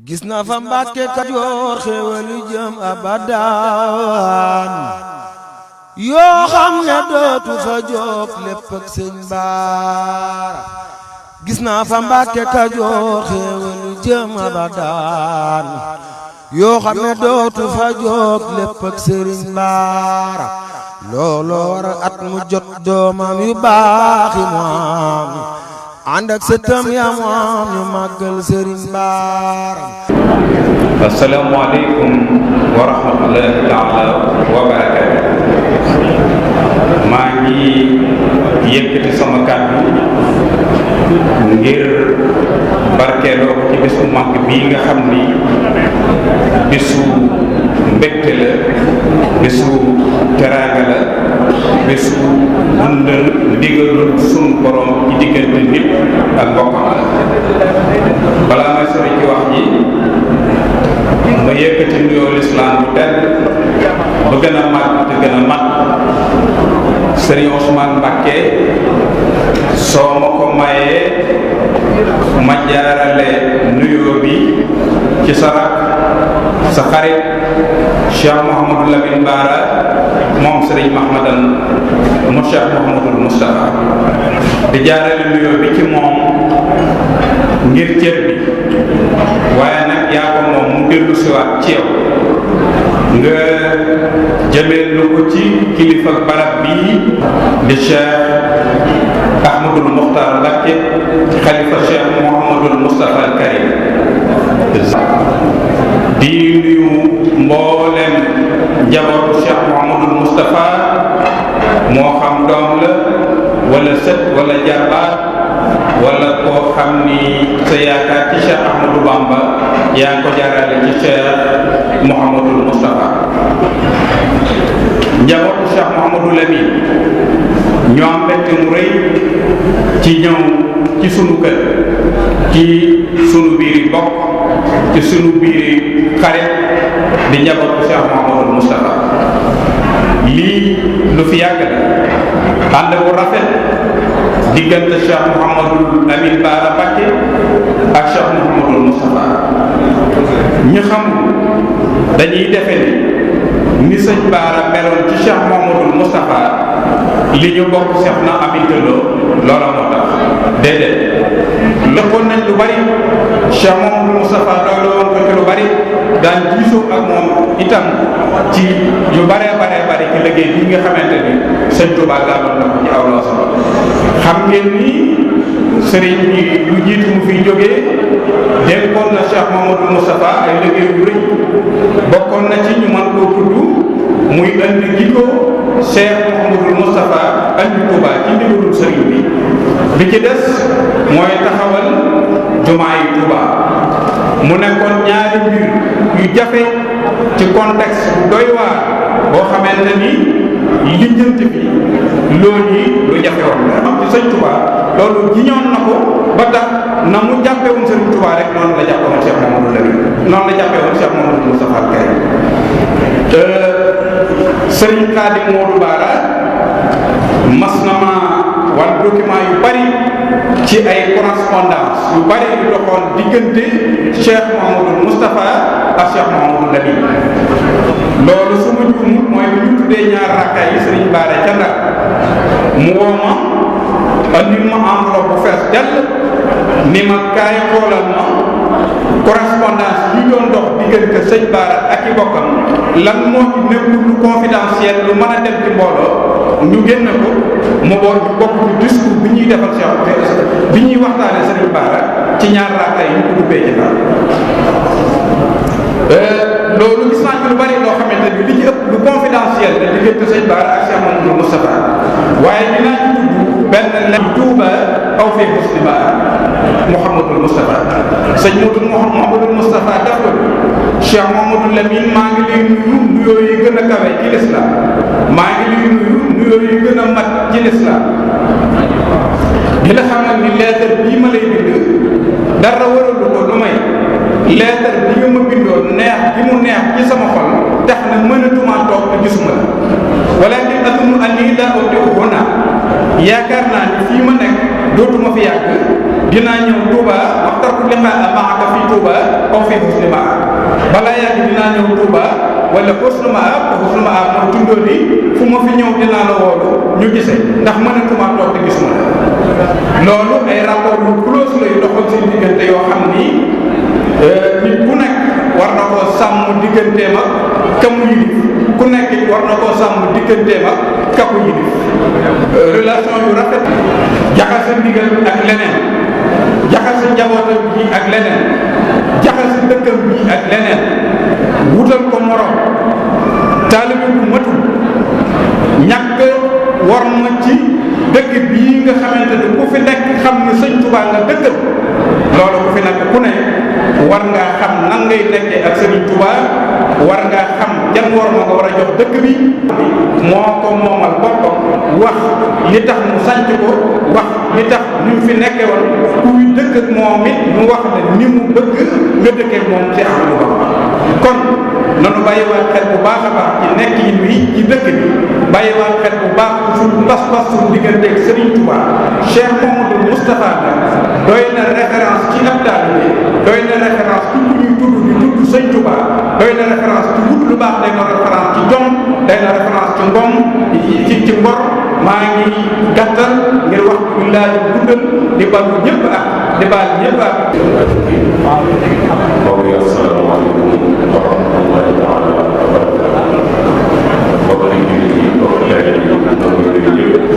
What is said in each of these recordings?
gis na fa Mbàkke Kajoor xéewal yu jëm abadaan yoo xam ne dootu fa jóg lépp ak sëñ Baara gis na fa Mbàkke Kajoor xéewal yu jëm abadaan yoo xam ne dootu fa jóg lépp ak sëriñ Baara looloo war at mu jot doomam yu baax yi mu am ànd ak sëtam ya mu am ñu màggal sëriñ Baara. assalaamu aleykum wa rahmatullahi taala wa barakaatu. maa ngi yëkkati sama kàddu ngir barkeeloo ko ci bisu mag bii nga xam ni bisu mbégte la, bisu teraanga la, bisu dundal ndigalul sunu borom ci diggante nit ak mbokkam la. balaa may sori ci wax ji ma yëkkati nuyoo lislaam bu tedd ba gën a mag te gën a mat Sëriñ Ousmane Mbacké soo ma ko mayee ma jaarale nuyoo bi ci sa rak sa xarit Cheikh Mouhamadou Lamine Bara moom Sëriñ Mahmadan mu Cheikh Mouhamadou Moustapha di jaarale nuyoo bi ci moom ngir cër bi waaye nag yaa ko moom mu dellu siwaat ci yow nga jëmee lu ko ci kilifa barab bii di Cheikh Ahmadul Muxtaar Mbacké xalifa Cheikh Mouhamadul Moustapha al Karim di nuyu mboolem njabootu Cheikh Mouhamadul Moustapha moo xam doom la wala sët wala jarbaat wala koo xam ni sa yaakaar ci Cheikh Ahmadou Bamba yaa ngi ko jaarale ci Cheikh Mouhamadul Moustapha. njabootu Cheikh Mouhamadou Lamine ñoo am mbégte mu rëy ci ñëw ci sunu kër, ci sunu biiri bokk, ci sunu biiri xarit di njabootu Cheikh Mouhamadul Moustapha. lii lu fi yàgg la ànd bu rafet diggante Cheikh Mouhamadul Lamine Bara Mbacké ak Cheikh Mouhamadul Moustapha. ñi xam dañuy defe ni sëñ Bara meloon ci Cheikh Mouhamadul Moustapha li ñu bokk Cheikh na amintaloo loola moo tax déedéet lëkkoon nañ lu bari Cheikh Mouhamadul Moustapha doyloo woon ko ci lu bari daan diisoo ak moom itam ci yu baree bari ci liggéey bi nga xamante ni sëñ Touba gàlloon na ko ci aw loo solo. xam ngeen ni sëriñ bi lu jiitu mu fiy jógee dénkoon na Cheikh Mouhamadul Moustapha ay liggéey yu rëy bokkoon na ci ñu mën koo tudd muy andi gi ko Cheikh Mouhamadul Moustapha andi Touba ci ndigalul sëriñ bi ci des mooy taxawal jumaa yi Touba mu nekkoon ñaari mbir yu jafe ci contexte bu doy waar boo xamante ni lijjanti bi loolu yi lu jafe woon la am ci sëñ Touba loolu jiñoon na ko ba tax na mu jàppee woon sëriñ Touba rek noonu la jàppee woon Cheikh Mouhamadou Lamine noonu la jàppee woon Cheikh Mouhamadou Moustapha al Karim. sëriñ Xaadim Modou Bara mas na ma wan document yu bari ci ay correspondance yu bari yu doxoon diggante Cheikh Mouhamadou Moustapha ak Cheikh Mouhamadou Lamine. loolu su ma juumul mooy bu ñu tuddee ñaar rakkaay yi sëriñ Bara ca Ndar mu woo ma andil ma enveloppe bu fees dell ni ma kaay xoolal ma correspondance yi doon dox diggante sëñ Bara ak i bokkam lan moo ci nekkul lu confidentiel lu mën a dem ci mbooloo ñu génn ko mu boor ñu bokk ci discours bi ñuy defal Cheikh bi ñuy waxtaane sëriñ Bara ci ñaar raaka yi ñu ko dubbee ci daal. loolu gis naa ci lu bari loo xamante ni li ci ëpp lu confidentiel la diggante sëñ Bara ak Cheikh Mouhamadou Moustapha waaye dinaa ci tudd benn lem Touba aw fee muslima Mouhamadul Moustapha sëñ Mouhamadul Moustapha def ko Cheikh Mouhamadou Lamine maa ngi lay nuyu nuyoo yi gën a kawe ci lislaam maa ngi lay nuyu nuyoo yi gën a mat ci lislaam di la xamal ni leetar bii ma lay bind dara waralu ko lu may leetar bi nga ma bindoon neex gi mu neex ci sama xol tax na mënatuma toog te gisuma la walakin adunu anni la awdi'u huna yaakaar naa ni fii ma nekk dootuma fi yàgg dinaa ñëw Touba waxtartu liqaa maaka fii Touba aw fii husni maa balaa yàgg dinaa ñëw Touba wala husnu maa mooy tundóo di fu ma fi ñëw dinaa la woolu ñu gisee ndax mënatuma toog te gis ma loolu ay rapport yu close la yu doxoon seen diggante yoo xam ni nit ku nekk war na koo sàmm digganteem ak ka mu yilif ku nekk war na koo sàmm digganteem ak ka mu yilif relation yu rafet jaxase ndigal ak leneen jaxase njabootam bi ak leneen jaxase dëkkam bi ak leneen wutal ko morom taalibe bu matul ñàkk war ma ci dëkk bii nga xamante ne ku fi nekk xam ni sëñ Tuubaa nga dëkkam loolu ku fi nekk ku ne war ngaa xam nan ngay nekkee ak sëriñ Tuubaa war ngaa xam jan war ma nga war a jox dëkk bi moo ko moomal boppam wax li tax mu sanc ko wax li tax ni mu fi nekkee woon kuy dëkk ak moom it mu wax ne ni mu bëgg nga dëkkee moom ci Ahmadu Bamba kon nanu bàyyiwaat xel bu baax a baax ci nekk yi wi ci dëkk bi bàyyiwaat xel bu baax suñu pas-pas suñu digganteeg Serigne Touba Cheikh Mouhamadou Moustapha doy na référence ci ab taalibe doy na référence ci ku ñuy tudd di tudd Sëñ Touba doy na référence ci wut lu baax day na référence ci jom day na référence ci ngom ci ngor maa ngi gàttal ngir wax bi laaj guddal di balu ñëpp ak di baal ñëpp ak mbokk yi asalaamaaleykum wa rahmatullahi taala wa barakatuh mbokk yi jullit yi mbokk tele yi ñoo ngi leen yëpp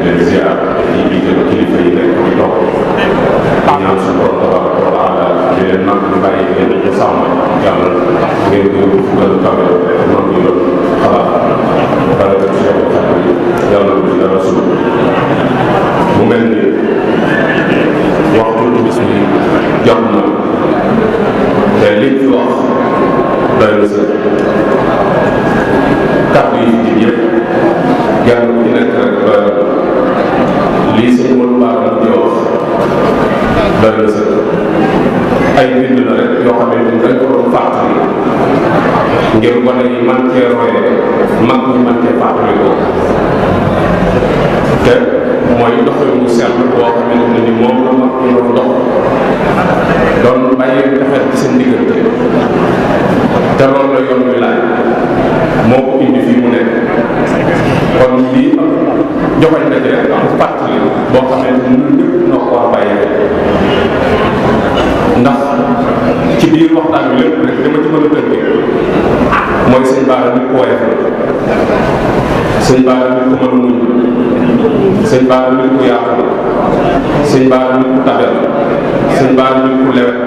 leen ziar yi jiital kilifa yi nekk ci toog di ñaan suñu borom tabaraka wa taala di leen nag ñu bàyyi leen ñu sàmm yàlla ngeen ko yóbbu fu gën a kawe noonu ñu doon xalaat baraka Cheikh Xadim yàlla du dara suba mu mel ni waxtu bis bi jot na te liñ fi wax doy na sa kàddu yi fi yëpp jàng bu ci nekk rek lii sëñ Modou Bara mu di wax doy na sa ay bind la rek yoo xam ne dañ ko doon fàttali ngir gone yi man cee roye mag ñi man cee fàttali ko te mooy doxal mu sell boo xamante ne ni moom la mag ñu doon dox doon bàyyi defar ci seen diggante te loolu la yoon wi laaj moo ko indi fii mu nekk kon lii joxañ na ci rek am fàttali boo xamante ni ñun ñëpp noo ko war a bàyyi ndax ci biir waxtaan bi lépp rek dama ci mën a tënkee mooy sëñ Bara nit ku woyof sëñ Bara nit ku mën a muñ sëñ Bara nit ku yaatu sëñ Bara nit ku tabel sëñ Bara nit ku lewet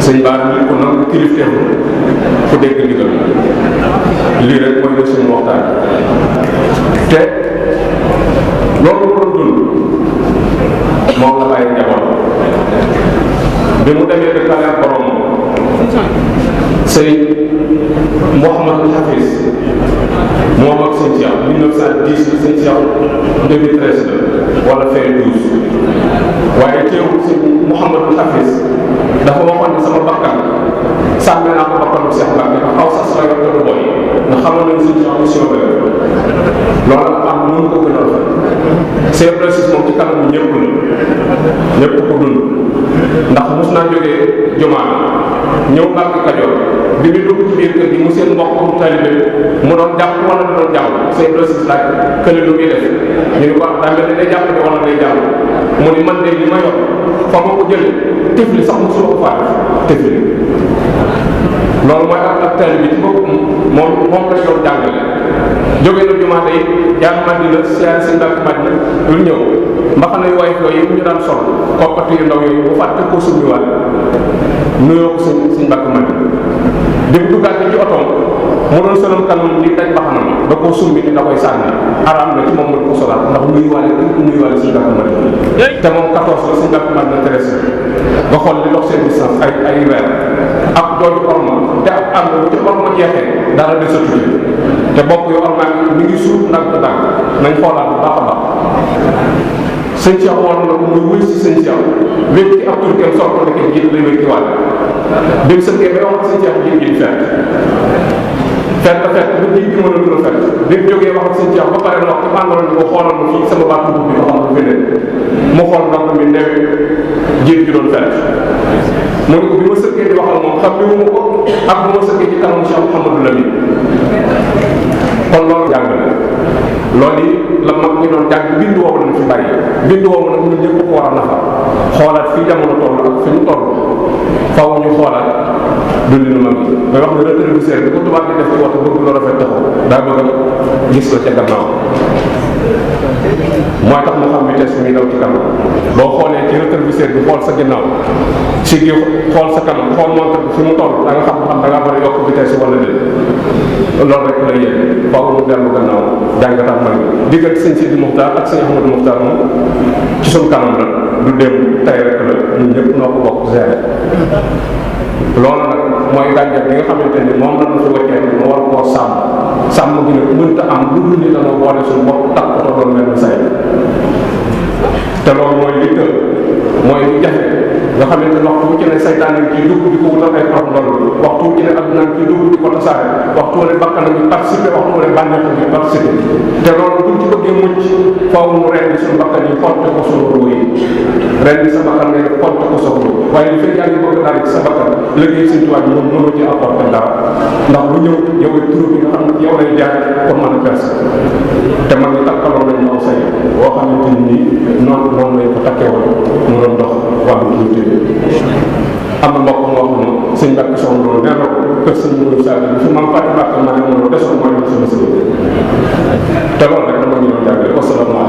sëñ Bara nit ku nangu kilifteef ku dégg ndigal lii rek mooy def suñu waxtaan te loolu doon dund moom la bàyyi njaboot bi mu demee di kaleer borom sëñ Mouhamadou Hafiz moom ak sëñ Cheikh 1910 sëñ Cheikh 2013 la wala fin 12 waaye teewul sëñ Mouhamadou Hafiz dafa waxoon ne sama bakkan sànni naa ko bakkanu Cheikh Mbacke ndax aw sas la yor te du boy nga xamal nañ sëñ Cheikh mission la loolu am mënu ko gënal c'est précis moom ci kanamu ñëpp la ñëpp ko dund ndax mos naa jógee jumaa ñëw Mbàkke Kajoor bi ñu dugg ci biir kër gi mu seen mbokk taalibe mu doon jàpp wala da doon jàpp c'est précis laaj kële lu muy def ñu ne ko daa mel ne day jàpp ne wala day jàpp mu ni man de li ma yor fa ma ko jëlee tifli sax mosuloo ko faa tifli loolu mooy ak taalibe bi ci bopp moom la doon jàngale jógee na jumaa tey jaar Madina siyaare si Mbàkke Madina lu ñëw mbaxana yu way yooyu ñu daan sol koppati yu ndaw yooyu bu fàtte koo summiwaat nuyoo ko suñ Mbàkke Madina bi mu duggaatee ci otoom mu doon sëlam kanam di daj mbaxanam da koo summi ni da koy sànni araam na ci moom mu ko solaat ndax nuyuwaale suñ Mbàkke Madina te moom 14 la suñ Mbàkke Madina Thérèse nga xool li dox seen distance ay weer ak jooju orma te ak am bu ci orma jeexee dara desatu te bokk yu orma mi ngi suuf nag te dàgg nañ xoolaat bu baax a baax sëñ Cheikh woon na ko muy wuy si sëñ Cheikh wécc ci ab turkeem soog ko nekk jiit lay wécc ci wàll bi mu sënkee ba wax sëñ Cheikh jiit ji di fekk fekk ba nit ñi mën a dund fekk bi mu jógee wax ak sëñ Cheikh ba pare wax ci àndaloon ni ko xoolal ma fii sama baatu bi nga xam ne fi ne mu xool ndox mi new jiit gi doon fekk mu ne ko bi ma sëkkee di wax ak moom xam ni ko ak bu ma sëkkee ci kanam Cheikh Mouhamadou Lamine kon loolu jàng na loolu yi la mag ñi doon jàng bindu woowu nañ fi bari bindu woowu nag ñun ñëpp ko war a nafa xoolaat fii jamono toll ak fi ñu toll faw ñu xoolaat dundinu mag yi mooy wax ne rétroviseur bi ko tubaab di def ci waxtu bëgg lu rafet taxaw daa bëgg a gis ko ca gannaaw mooy tax mu xam vitesse bi muy daw ci kanam boo xoolee ci rétroviseur bi xool sa ginnaaw si gi xool sa kanam xool montre bi fi mu toll da nga xam da ngaa war a yokk vitesse wala déet loolu rek la yéen faaw mu dellu gannaaw jàngataat mag yi diggante sëñ Sidi Muxtaar ak sëñ Ahmadou Muxtaar moom ci suñu kanam la du dem tey rek la ñun ñëpp noo ko bokk gérer loolu nag mooy gàncax bi nga xamante ni moom la ñu fi wàccee mu war koo sàmm gi nag mënta am lu dul ni dana boole suñu bopp takk ko doon mel ni say te loolu mooy li tëb mooy li jafe nga xamante ne waxtu wu ci ne saytaan yi ciy dugg di ko wutal ay prox loolu waxtu wu ci ne adduna ciy dugg di ko tasaare waxtu wu ne bakkan ñu participer waxtu wu ne bànneex ñu participer te loolu buñ ci bëggee mucc faaw mu rendi suñu bakkan yi fonte ko suñu ruu yi rendi sa bakkan ngay fonte ko sa ruu waaye li fekk yaa ngi bëgg daal ci sa bakkan liggéey seen tubaab yi moom mënoo ci apporter dara ndax lu ñëw yow tur bi nga xam ne yow lay jaar pour mën a perse te man ñu takkaloon nañu aw say boo xamante ni noonu lañ ko takkee woon mu doon dox wàllu culture am na mbokk moo xam ne sëñ Mbacke soxna loolu nee na ko kër sëñ Mourou Sall bi fi maam Fatou Mbacke ma ne moom desoon mooy sama sëñ te loolu rek dama ñu doon jàngale wasalaamaaleykum